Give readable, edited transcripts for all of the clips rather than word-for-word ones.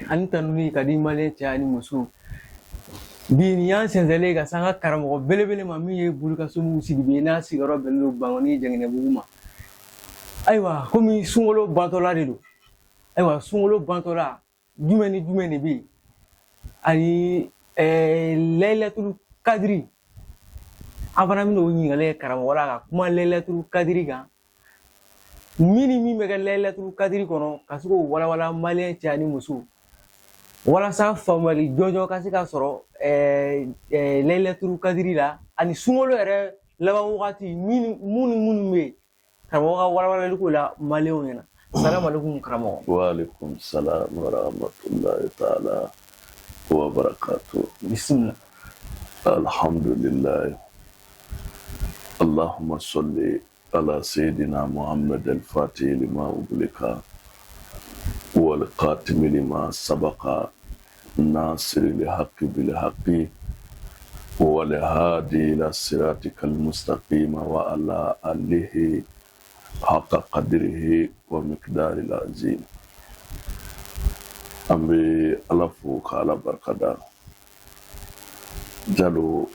Ani tanuni ka di maliyɛn cɛ ani muso. Bi nin y'an sɛnsɛnlen ka se an ka karamɔgɔ belebele ma min ye Bulukasumu Sidibe n'a sigiyɔrɔ bɛnnen don Bankɔni Jɛngɛnɛbugu ma. Ayiwa, komi sunkalo bantɔla de don. Ayiwa, sunkalo bantɔla jumɛn ni jumɛn de bɛ yen ani layilatulu kadiri, an fana bɛna o ɲininkali kɛ karamɔgɔ la ka kuma layilatulu kadiri kan, min ni min bɛ kɛ layilatulu kadiri kɔnɔ, ka se k'o walawala maliyɛn cɛ ani muso walasa faamuyali jɔnjɔn ka se ka sɔrɔ layilatulu kadiri la ani sunkalo yɛrɛ laban wagati min, mun ni minnu bɛ yen, karamɔgɔ ka walawalali ko la maliyɛnw ɲɛna. Salamu alaikum, karamɔgɔ. Wa alaikum salam wa rahmatullahi ta'ala wa barakatuh. Bisimila. Alhamdulillah. Allahumma salli ala sayyidina Muhammad al-Fatih lima ughliqa wal khatim lima sabaqa nasir al-haqqi bil haqqi wal hadi ila siratikal mustaqim wa ala alihi haqqa qadrihi wa miqdaril azim. An bɛ Ala fo ka Ala barikada. Jalo,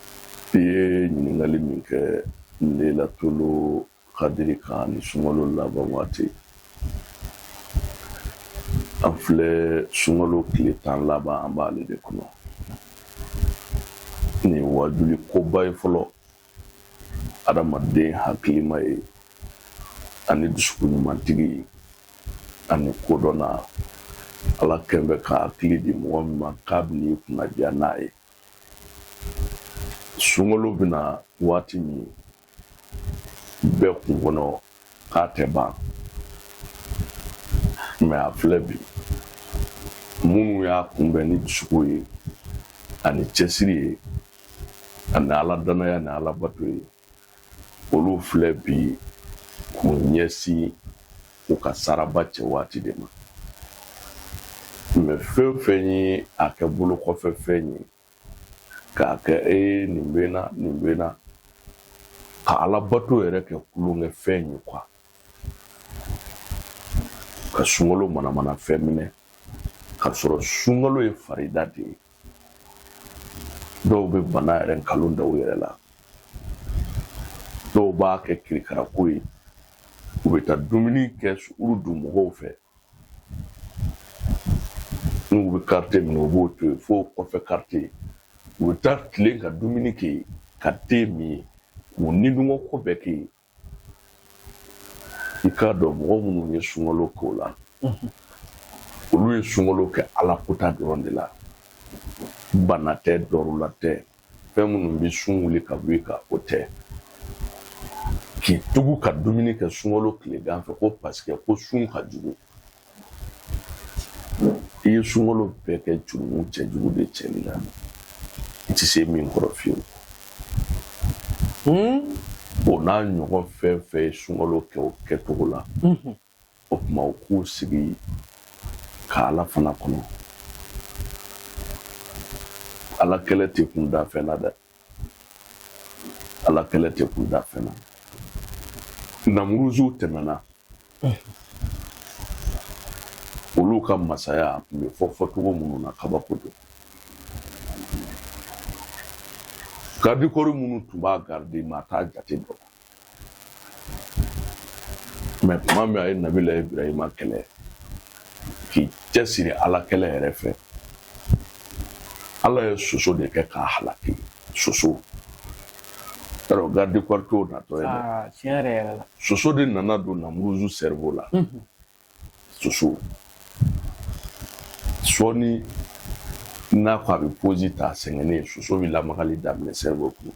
i ye ɲininkali min kɛ Laylatul Kadiri kan ni sunkalo laban waati, an filɛ sunkalo tile 10 laban, an b'ale de kɔnɔ. Nin ye wajuli koba ye fɔlɔ adamaden hakilima ye ani dusukun ɲumantigi ani kodɔnna. Ala kɛn bɛ ka hakili di mɔgɔ min ma k'a bɛn'i kunnaja n'a ye. Sunkalo bɛna waati min bɛɛ kun kɔnɔ k'a tɛ ban, mais a filɛ bi, minnu y'a kunbɛn ni dusukun ye ani cɛsiri ye ani Ala danaya ni Ala bato ye, olu filɛ bi k'u ɲɛsin u ka saraba cɛ waati de ma. Mais fɛn fɛn ye a kɛ bolo kɔfɛ fɛn ye, k'a kɛ ee nin bɛ na, nin bɛ na, ka Ala bato yɛrɛ kɛ tulonkɛ fɛn ye quoi, ka sunkalo manamana fɛn minɛ k'a sɔrɔ sunkalo ye farida de ye. Dɔw bɛ bana yɛrɛ nkalon da u yɛrɛ la, dɔw b'a kɛ kirikarako ye, u bɛ taa dumuni kɛ sukuru dun mɔgɔw fɛ, n'u bɛ carte minɛ, u b'o to yen fo kɔfɛ carte, u bɛ taa tilen ka dumuni kɛ yen, ka te min yen, k'u nidungɔ ko bɛɛ kɛ yen. I k'a dɔn, mɔgɔ minnu ye sunkalo k'o la, olu ye sunkalo kɛ Ala kota dɔrɔn de la. Bana tɛ, dɔrɔla tɛ, fɛn minnu bɛ sun wuli ka bɔ i kan, o tɛ. K'i tugu ka dumuni kɛ sunkalo tilegan fɛ ko parce que ko sun ka jugu, i ye sunkalo bɛɛ kɛ jurumu cɛjugu de cɛli la, i tɛ se min kɔrɔ fiyewu. O n'a ɲɔgɔn fɛn fɛn ye sunkalo kɛ o kɛcogo la, o tuma u k'u sigi ka Ala fana kɔnɔ. Ala kɛlɛ tɛ kun da fɛn na dɛ, Ala kɛlɛ tɛ kun da fɛn na. Namuruzuw tɛmɛna, olu ka masaya a tun bɛ fɔ fɔcogo minnu na, kabako don. Garde-corps minnu tun b'a garde, maa t'a jate dɔn. Mais tuma min a ye Nabila Ibrahima kɛlɛ k'i cɛsiri Ala kɛlɛ yɛrɛ fɛ, Ala ye soso de kɛ k'a halaki. Soso yarɔ, garde corps t'o natɔ ye dɛ. Tiɲɛ yɛrɛ yɛrɛ la. Soso de nana don Namuruzu cerveau la. Soso sɔɔni n'a ko a bɛ pause ta, a sɛgɛnnen, soso bɛ lamagali daminɛ cerveau kɔnɔ.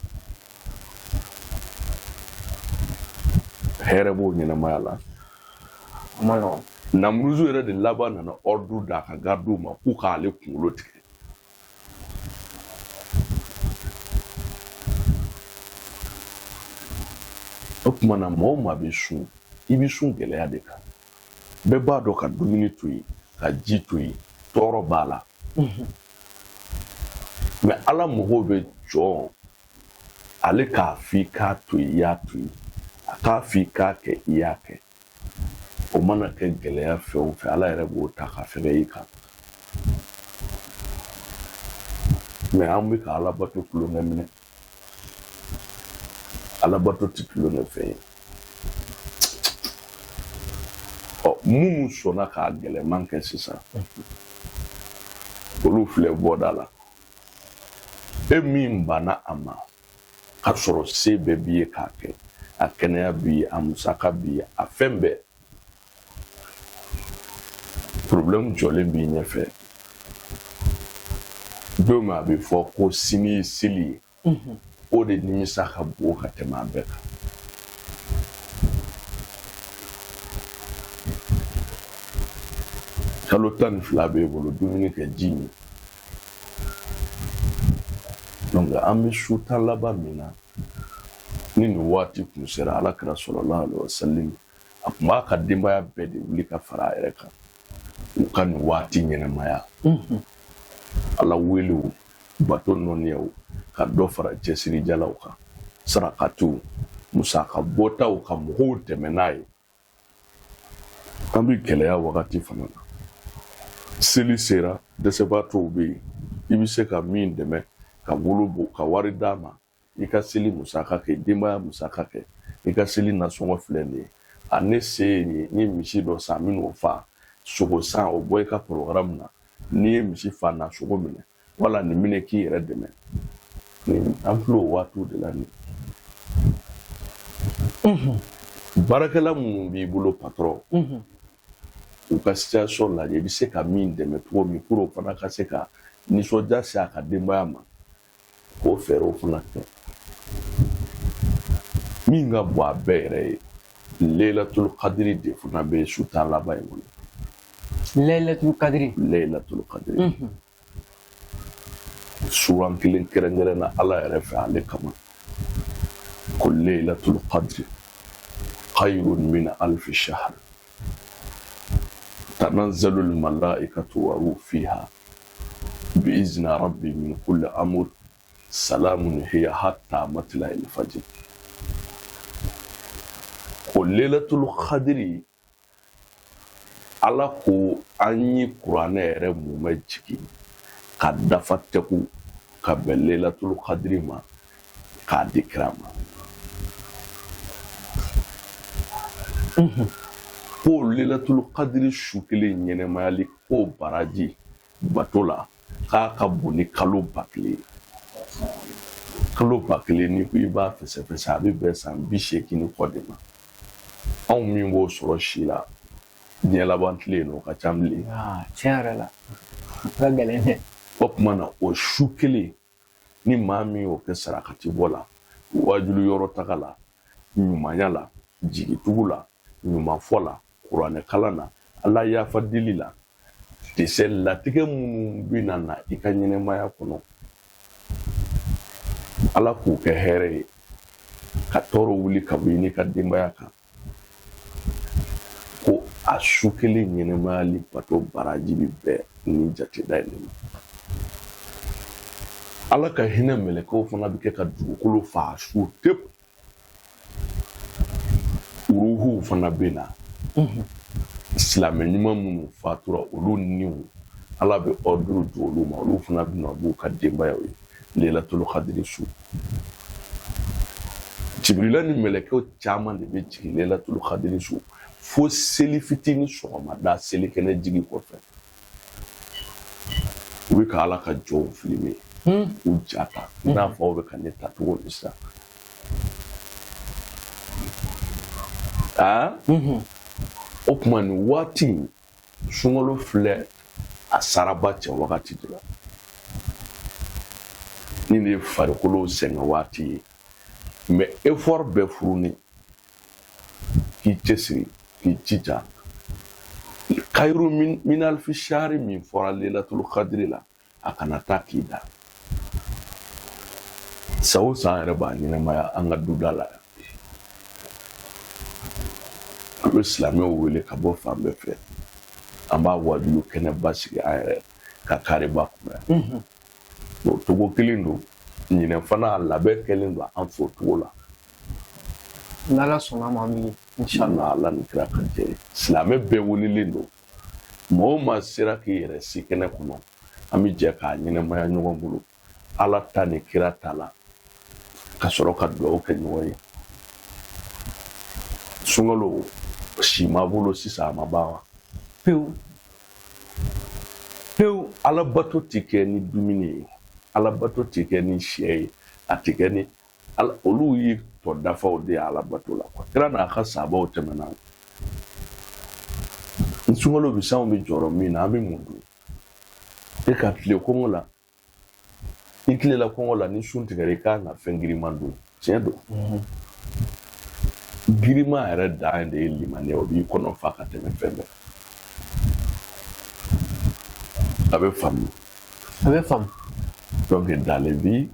Hɛrɛ b'o ɲɛnamaya la. A ma nɔgɔn. Namuruzu yɛrɛ de laban nana ordre d'a ka gardiw ma k'u k'ale kunkolo tigɛ. O tuma na, maa o maa bɛ sun, i bɛ sun gɛlɛya de kan. Bɛɛ b'a dɔn, ka dumuni to yen, ka ji to yen, tɔɔrɔ b'a la. Mais Ala mago bɛ jɔn ale k'a fɔ i k'a to yen, i y'a to yen, a k'a fɔ i k'a kɛ, i y'a kɛ. O mana kɛ gɛlɛya fɛn o fɛn, Ala yɛrɛ b'o ta ka fɛgɛ i kan. Mais an bɛ ka alabato tulonkɛ minɛ. Alabato tɛ tulonkɛ fɛn ye. Ɔ, minnu sɔnna k'a gɛlɛman kɛ sisan, olu filɛ bɔda la. E min banna a ma k'a sɔrɔ se bɛɛ b'i ye k'a kɛ, a kɛnɛya b'i ye, a musaka b'i ye, a fɛn bɛɛ, problème jɔlen b'i ɲɛfɛ don min a bɛ fɔ ko sini ye seli ye, o de nimisa ka bon ka tɛmɛ a bɛɛ kan. Kalo 12 b'e bolo, dumuni kɛ, ji min. Donc an bɛ su 10 laban min na ni nin waati kun sera, Ala kira sallallahu alaihi wasallam a tun b'a ka denbaya bɛɛ de wuli ka fara a yɛrɛ kan, u ka nin waati ɲɛnamaya, Ala welew, bato nɔniyaw, ka dɔ fara cɛsirijalaw kan, sarakatiw, musaka bɔtaw, ka mɔgɔw dɛmɛ n'a ye. An bɛ gɛlɛya wagati fana na, seli sera, dɛsɛbaatɔw bɛ yen, i bɛ se ka min dɛmɛ ka bolo bɔ ka wari d'a ma, i ka seli musaka kɛ, denbaya musaka kɛ, i ka seli nasɔngɔ filɛ nin ye, a ne se ye nin ye, n ye misi dɔ san, n bɛn'o fa, sogo san, o bɔ i ka programme na. N'i ye misi fa, na sogo minɛ, wala nin minɛ k'i yɛrɛ dɛmɛ. Nin an filɛ o waatiw de la nin. Baarakɛla minnu b'i bolo, patron, u ka situation lajɛ, i bɛ se ka min dɛmɛ cogo min pour o fana ka se ka nisɔndiya se a ka denbaya ma, k'o fɛɛrɛw fana kɛ. Min ka bon a bɛɛ yɛrɛ ye, Laylatul Qadri de fana bɛ su 10 laban in kɔnɔ. Laylatul Qadri. Laylatul Qadri. Suran kelen kɛrɛnkɛrɛnna Ala yɛrɛ fɛ ale kama ko Laylatul Qadri khayrun min alfi shahr tanazzalu al-malaikatu wa ruh fiha bi'izni rabbi min kulli amr salamun hiya hatta matla'il fajr. Ko Laylatul Qadri, Ala ko an ye kuranɛ yɛrɛ mumɛ jigin ka dafa tɛku ka bɛn Laylatul Qadri ma k'a di kira ma. Ko Laylatul Qadri su kelen ɲɛnɛmayali ko baraji bato la, k'a ka bon ni kalo 1000 ye. Kalo 1000, n'i ko i b'a fɛsɛfɛsɛ, a bɛ bɛn san 80 ni kɔ de ma. Anw min b'o sɔrɔ si la diɲɛ laban tile in, o ka ca bilen. Tiɲɛ yɛrɛ la, a ka gɛlɛn dɛ. O tuma na, o su kelen, ni maa min y'o kɛ sarakati bɔ la, wajulu yɔrɔ taga la, ɲumanya la, jigitugu la, ɲumanfɔ la, kuranɛ kalan na, Ala yafa deli la, dɛsɛ latigɛ minnu bɛna na i ka ɲɛnɛmaya kɔnɔ, Ala k'u kɛ hɛrɛ ye, ka tɔɔrɔ wuli ka bɔ i n'i ka denbaya kan, ko a su kelen ɲɛnɛmayali bato baraji bɛ bɛn ni jateda in de ma. Ala ka hinɛ mɛlɛkɛw fana bɛ kɛ ka dugukolo fa su tepu. Uruhuw fana bɛ na, silamɛ ɲuman minnu fatura, olu niw, Ala bɛ ordre di olu ma, olu fana bɛ na, u b'u ka denbayaw ye Laylatul Qadri su. Jibirila ni mɛlɛkɛw caman de bɛ jigin Laylatul Qadri su fo seli fitinin sɔgɔmada selikɛnɛ jigin kɔfɛ, u bɛ ka Ala ka jɔnw filmer, u ja ta, i n'a fɔ aw bɛ ka ne ta cogo min sisan. Aa, o tuma nin waati in, sunkalo filɛ a saraba cɛ wagati de la. Nin de ye farikolo sɛgɛn waati ye, mais effort bɛɛ furuni k'i cɛsiri, k'i jija. Kayiru min alfi shahri min fɔra Laylatul Qadri la, a kana taa k'i da. San o san yɛrɛ b'a ɲɛnamaya an ka duda la yan. An bɛ silamɛw wele ka bɔ fan bɛɛ fɛ, an b'a wajulu kɛnɛba sigi an yɛrɛ ka kareba kunna yan. O togo kelen don ɲinɛ fana, a labɛn kɛlen don an fɛ o cogo la. N'Ala sɔnna ma, an bɛ ye. Inshallah, Ala ni kira ka jɛ. Silamɛ bɛɛ welelen don. Maa o maa sera k'i yɛrɛ si kɛnɛ kɔnɔ, an bɛ jɛ k'a ɲɛnamaya ɲɔgɔn bolo. Ala ta ni kira ta la, ka sɔrɔ ka dugawu kɛ ɲɔgɔn ye. Sunkalo si ma bolo sisan, a ma ban wa? Pewu pewu. Alabato tɛ kɛ ni dumuni ye, alabato tɛ kɛ ni sɛ ye, a tɛ kɛ ni olu ye tɔ dafaw de ye alabato la quoi. Kira n'a ka sabaw tɛmɛna. Ni sunkalo bɛ se, anw bɛ jɔrɔ min na, an bɛ mun dun? E ka tile kɔngɔ la, i tilela kɔngɔ la, ni sun tigɛra, i kan ka fɛn giriman dun. Tiɲɛ don, giriman yɛrɛ dan de ye limaniya, o b'i kɔnɔ fa ka tɛmɛ fɛn bɛɛ. A bɛ faamu? A bɛ faamu. Donc dans la vie,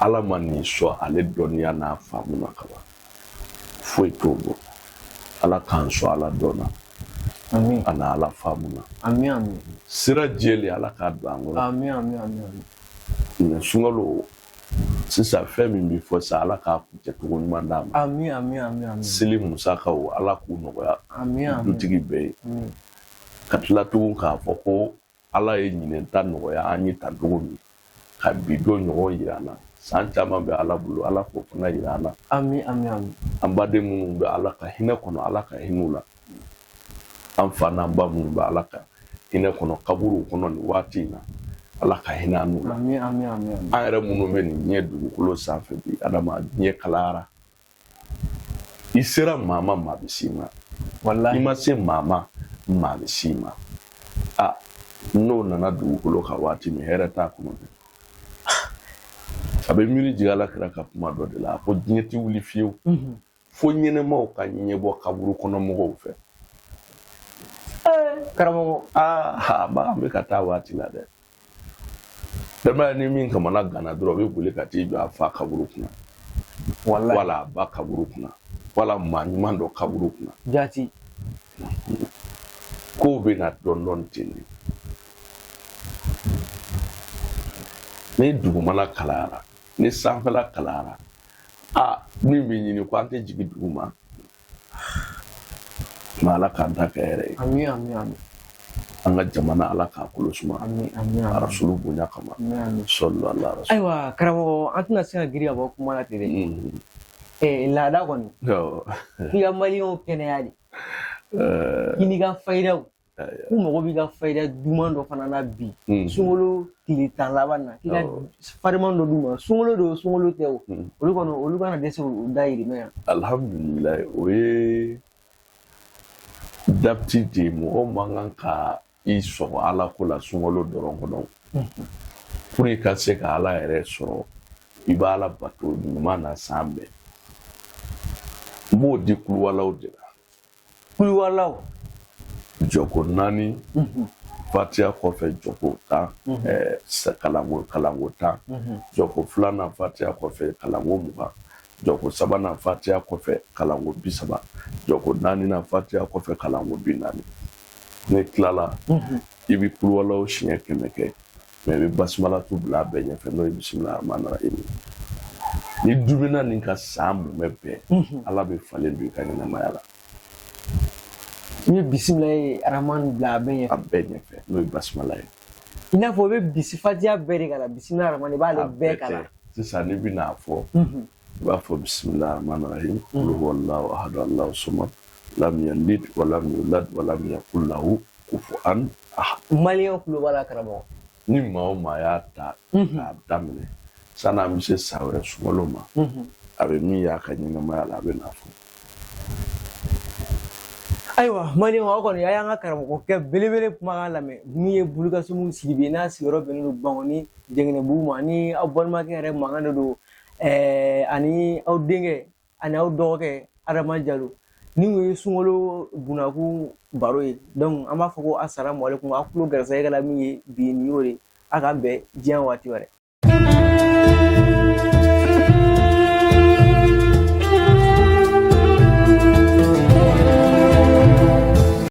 Ala ma nin sɔn ale dɔnniya n'a faamu na kaban, foyi t'o bɔ. Ala k'an sɔn Ala dɔn na Amin. a na Ala faamu na. Amin, amin. Sira jɛlen, Ala k'a don an kɔrɔ. Amin, amin, amin, amin. Mais sunkalo sisan, fɛn min bɛ fɔ sisan, Ala k'a kuncɛ cogo ɲuman d'a ma. Amin, amin, amin, amin. Seli musakaw, Ala k'u nɔgɔya Amin, amin. dutigi bɛɛ ye. Amin. Ka tila tugun k'a fɔ ko Ala ye ɲinɛn ta nɔgɔya an ye tan cogo min, ka bi don ɲɔgɔn yira an na, san caman bɛ Ala bolo, Ala k'o fana yira an na. Amin, amin, amin. An baden minnu bɛ Ala ka hinɛ kɔnɔ, Ala ka hinɛ u la. An fa n'an ba minnu bɛ Ala ka hinɛ kɔnɔ kaburuw kɔnɔ nin waati in na, Ala ka hinɛ an n'u la. Amin, amin, amin, amin. An yɛrɛ minnu bɛ nin diɲɛ dugukolo sanfɛ bi, adama diɲɛ kalayara. I sera maa ma, maa bɛ s'i ma. I Wallahi. ma se maa ma, maa bɛ s'i ma. A n'o nana dugukolo kan waati min, hɛrɛ t'a kɔnɔ dɛ. A bɛ miiri jigin Ala kira ka kuma dɔ de la, a ko diɲɛ tɛ wuli fiyewu fo ɲɛnɛmaw ka ɲɛbɔ kaburu kɔnɔ mɔgɔw fɛ. Karamɔgɔ. Aa, an bɛ ka taa waati la dɛ. Dɛmɛ ni min kamana gana dɔrɔn, o bɛ boli ka t'i jɔ a fa kaburu kunna. Wallahi. Wala a ba kaburu kunna, wala maa ɲuman dɔ kaburu kunna. Jaati. Kow bɛ na dɔɔni dɔɔni ten de. Ni dugumana kalayara, ni sanfɛla kalayara, a min bɛ ɲini ko an tɛ jigin dugu ma, nka Ala k'an ta kɛ hɛrɛ ye. Amin, amin, amin. An ka jamana, Ala k'a kolo suma. Amin, amin, amin. Rasulu bonya kama. Amin, amin. Sɔlɔ ala rasul. Ayiwa karamɔgɔ, an tɛna se ka girin ka bɔ kuma la ten dɛ. Laada kɔni, f'i ka maliyɛnw kɛnɛya de. K'i n'i ka fayidaw, k'u mago b'i ka fayida duman dɔ fana na bi. Sunkalo tile 10 laban na, k'i ka fariman dɔ d'u ma. Sunkalo don, sunkalo tɛ o. Olu kɔni, olu kana dɛsɛ k'u dayirimɛ yan. Alhamdulilayi, o ye dabiti de ye. Mɔgɔ man kan ka i sɔgɔ Ala ko la sunkalo dɔrɔn kɔnɔ. Pour i ka se ka Ala yɛrɛ sɔrɔ, i b'a Ala bato ɲuman na san bɛɛ. N b'o di kuluwalaw de la. Kuluwalaw. Jɔko 4, fatiya kɔfɛ jɔko 10, kalanko 10, jɔko filanan fatiya kɔfɛ kalanko 20, jɔko sabanan fatiya kɔfɛ kalanko 30, jɔko naaninan fatiya kɔfɛ kalanko 40. Ne tilala, i bɛ kuluwalaw siɲɛ 100 kɛ, mais i bɛ basimalatu bila a bɛɛ ɲɛfɛ, n'o ye bisimila rahman rahim. Ni dumuna nin ka san mumɛ bɛɛ, Ala bɛ falen don i ka ɲɛnamaya la. I bɛ bisimilayi rahman bila a bɛɛ ɲɛfɛ. A bɛɛ ɲɛfɛ, n'o ye basimala ye. I n'a fɔ i bɛ bisi fatiya bɛɛ de kalan, bisimila rahman, i b'ale bɛɛ kalan. Sisan n'i bɛna fɔ, i b'a fɔ bisimila rahman rahim, qul huwallahu ahad, allahu samad, lam yalid wa lam yulad wa lam yakul lahu kufuwan ahad. Maliyɛnw tulo b'a la karamɔgɔ. Ni maa o maa y'a ta k'a daminɛ, sanni an bɛ se san wɛrɛ sunkalo ma, a bɛ min y'a ka ɲɛnamaya la, a bɛ n'a fɔ. Ayiwa maliyɛnw, aw kɔni a y'an ka karamɔgɔkɛ belebele kumakan lamɛn, min ye Bulukasumu Sidibe, n'a sigiyɔrɔ bɛnnen don Bankɔni Jɛngɛnɛbugu ma, ani aw balimakɛ yɛrɛ mankan de don, ani aw denkɛ ani aw dɔgɔkɛ Adama Jalo. Ni kun ye sunkalo bunakun baro ye. Donc an b'a fɔ ko asalamu aleykum. Aw tulo garisɛgɛ kɛra min ye bi, nin y'o de. A k'an bɛn diɲɛ waati wɛrɛ.